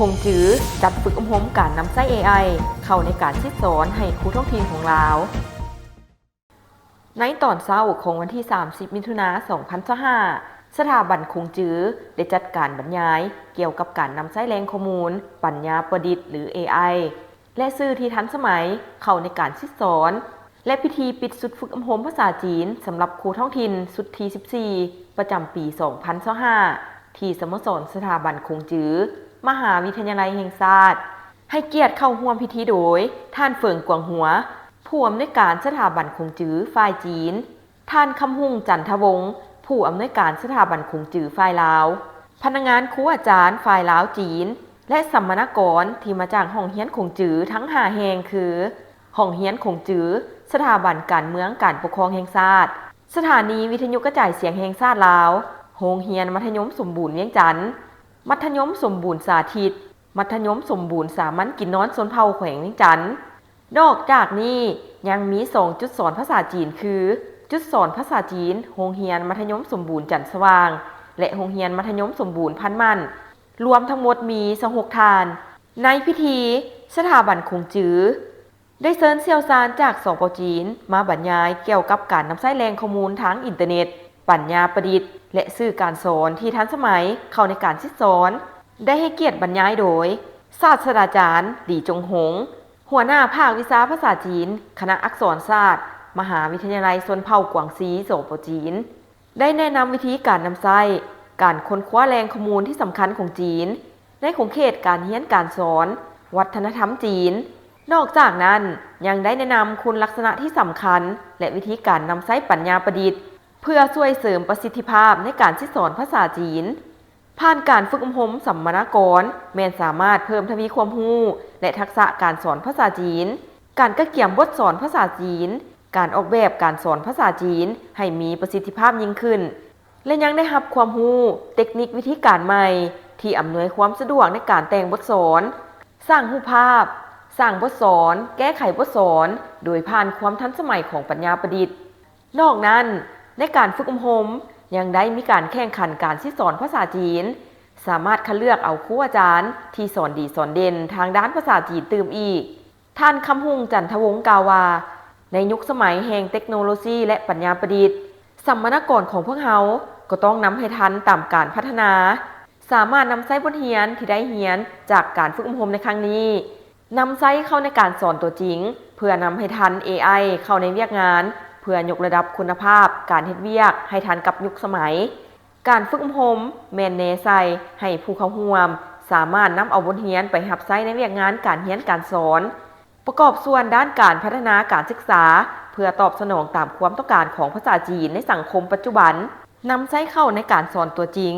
ຂົງຈື ຈັດຝຶກອົບຮົມການນຳໃຊ້ ເອໄອ ເຂົ້າໃນການສິດສອນໃຫ້ຄູທ້ອງຖິ່ນຂອງລາວ. ໃນຕອນເຊົ້າຂອງວັນທີສາມສິບ ມິຖຸນາ ສອງພັນຊາວຫ້າ ສະຖາບັນຂົງຈື ໄດ້ຈັດການບັນຍາຍກ່ຽວກັບການນຳໃຊ້ແຫຼ່ງຂໍ້ມູນປັນຍາປະດິດ ຫຼື ເອໄອ ແລະ ສື່ທີ່ທັນສະໄໝເຂົ້າໃນການສິດສອນ ແລະ ພິທີປິດຊຸດຝຶກອົບຮົມພາສາຈີນສຳລັບຄູທ້ອງຖິ່ນຊຸດທີສິບສີ່ ປະຈຳປີສອງພັນຊາວຫ້າ ທີ່ສະໂມສອນສະຖາບັນຂົງຈື ມະຫາວິທະຍາໄລແຫ່ງຊາດ. ໃຫ້ກຽດເຂົ້າຮ່ວມພິທີໂດຍ ທ່ານ ເຝີງ ກວາງຫົວ ຜູ້ອຳນວຍການສະຖາບັນຂົງຈືຝ່າຍຈີນ, ທ່ານ ຄຳຮຸ່ງ ຈັນທະວົງ ຜູ້ອຳນວຍການສະຖາບັນຂົງຈືຝ່າຍລາວ, ພະນັກງານຄູອາຈານຝ່າຍລາວ-ຈີນ ແລະ ສຳມະນາກອນທີ່ມາຈາກຫ້ອງຮຽນຂົງຈືທັງຫ້າແຫ່ງ ຄື ຫ້ອງຮຽນຂົງຈື ສະຖາບັນການເມືອງການປົກຄອງແຫ່ງຊາດ, ສະຖານີວິທະຍຸກະຈາຍສຽງແຫ່ງຊາດລາວ, ໂຮງຮຽນມັດທະຍົມສົມບູນວຽງຈັນ, ມັດທະຍົມສົມບູນສາທິດ, ມັດທະຍົມສົມບູນສາມັນກິນນອນຊົນເຜົ່າແຂວງວຽງຈັນ. ນອກຈາກນີ້ຍັງມີສອງຈຸດສອນພາສາຈີນ ຄື ຈຸດສອນພາສາຈີນໂຮງຮຽນມັດທະຍົມສົມບູນຈັນສະຫວ່າງ ແລະ ໂຮງຮຽນມັດທະຍົມສົມບູນພັນໝັ້ນ, ລວມທັງໝົດມີຊາວຫົກທ່ານ. ໃນພິທີ, ສະຖາບັນຂົງຈື ໄດ້ເຊີນຊ່ຽວຊານຈາກ ສປ ຈີນ ມາບັນຍາຍກ່ຽວກັບການນຳໃຊ້ແຫຼ່ງຂໍ້ມູນທາງອິນເຕີເນັດ, ປັນຍາປະດິດ ແລະ ສື່ການສອນທີ່ທັນສະໄໝເຂົ້າໃນການສິດສອນ. ໄດ້ໃຫ້ກຽດບັນຍາຍໂດຍ ສາດສະດາຈານ ຫຼີ ຈົງຫົງ ຫົວໜ້າພາກວິຊາພາສາຈີນ ຄະນະອັກສອນສາດ ມະຫາວິທະຍາໄລຊົນເຜົ່າກວາງຊີ ສປ ຈີນ ໄດ້ແນະນຳວິທີການນຳໃຊ້, ການຄົ້ນຄວ້າແຫຼ່ງຂໍ້ມູນທີ່ສຳຄັນຂອງຈີນ ໃນຂົງເຂດການຮຽນການສອນ ວັດທະນະທຳຈີນ. ນອກຈາກນັ້ນ, ຍັງໄດ້ແນະນຳຄຸນລັກສະນະທີ່ສຳຄັນ ແລະ ວິທີການນຳໃຊ້ປັນຍາປະດິດ ເພື່ອຊ່ວຍເສີມປະສິດທິພາບໃນການສິດສອນພາສາຈີນ. ຜ່ານການຝຶກອົບຮົມສຳມະນາກອນ ແມ່ນສາມາດເພີ່ມທະວີຄວາມຮູ້ ແລະ ທັກສະການສອນພາສາຈີນ, ການກະກຽມບົດສອນພາສາຈີນ, ການອອກແບບການສອນພາສາຈີນໃຫ້ມີປະສິດທິພາບຍິ່ງຂຶ້ນ ແລະ ຍັງໄດ້ຮັບຄວາມຮູ້ເຕັກນິກວິທີການໃໝ່ທີ່ອຳນວຍຄວາມສະດວກໃນການແຕ່ງບົດສອນ, ສ້າງຮູບພາບ, ສ້າງບົດສອນ, ແກ້ໄຂບົດສອນ ໂດຍຜ່ານຄວາມທັນສະໄໝຂອງປັນຍາປະດິດ. ນອກນັ້ນ, ໃນການຝຶກອົບຮົມຍັງໄດ້ມີການແຂ່ງຂັນການສິດສອນພາສາຈີນ, ສາມາດຄັດເລືອກເອົາຄູອາຈານທີ່ສອນດີສອນເດັ່ນທາງດ້ານພາສາຈີນຕື່ມອີກ. ທ່ານ ຄຳຮຸ່ງ ຈັນທະວົງ ກ່າວວ່າ, ໃນຍຸກສະໄໝແຫ່ງເຕັກໂນໂລຊີ ແລະ ປັນຍາປະດິດ, ສຳມະນາກອນຂອງພວກເຮົາກໍຕ້ອງນຳໃຫ້ທັນຕາມການພັດທະນາ, ສາມາດນຳໃຊ້ບົດຮຽນທີ່ໄດ້ຮຽນຈາກການຝຶກອົບຮົມໃນຄັ້ງນີ້ ນຳໃຊ້ເຂົ້າໃນການສອນຕົວຈິງ ເພື່ອນຳໃຫ້ທັນເອໄອເຂົ້າໃນວຽກງານ ເພື່ອຍົກລະດັບຄຸນນະພາບການເຮັດວຽກໃຫ້ທັນກັບຍຸກສະໄໝ. ການຝຶກອົບຮົມແມ່ນແນໃສ່ໃຫ້ຜູ້ເຂົ້າຮ່ວມສາມາດນຳເອົາບົດຮຽນໄປຮັບໃຊ້ໃນວຽກງານການຮຽນການສອນ, ປະກອບສ່ວນດ້ານການພັດທະນາການສຶກສາ ເພື່ອຕອບສະໜອງຕາມຄວາມຕ້ອງການຂອງພາສາຈີນໃນສັງຄົມປັດຈຸບັນ, ນຳໃຊ້ເຂົ້າໃນການສອນຕົວຈິງ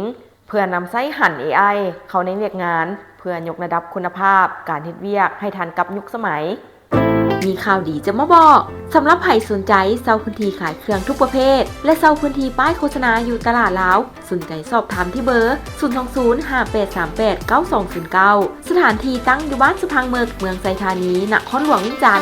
ເພື່ອນຳໃຊ້ຫັນເອໄອເຂົ້າໃນວຽກງານ ເພື່ອຍົກລະດັບຄຸນນະພາບການເຮັດວຽກໃຫ້ທັນກັບຍຸກສະໄໝ. ມີຂ່າວດີຈະມາບອກ, ສຳລັບໃຜສົນໃຈເຊົ່າພື້ນທີ່ຂາຍເຄື່ອງທຸກປະເພດ ແລະ ເຊົ່າພື້ນທີ່ປ້າຍໂຄສະນາຢູ່ຕະຫຼາດລາວ, ສົນໃຈສອບຖາມທີ່ເບີ ສູນສອງສູນ ຫ້າແປດສາມແປດ ເກົ້າສອງສູນເກົ້າ. ສະຖານທີ່ຕັ້ງຢູ່ບ້ານສະພັງເມິກ, ເມືອງໄຊທານີ, ນະຄອນຫຼວງວຽງຈັນ.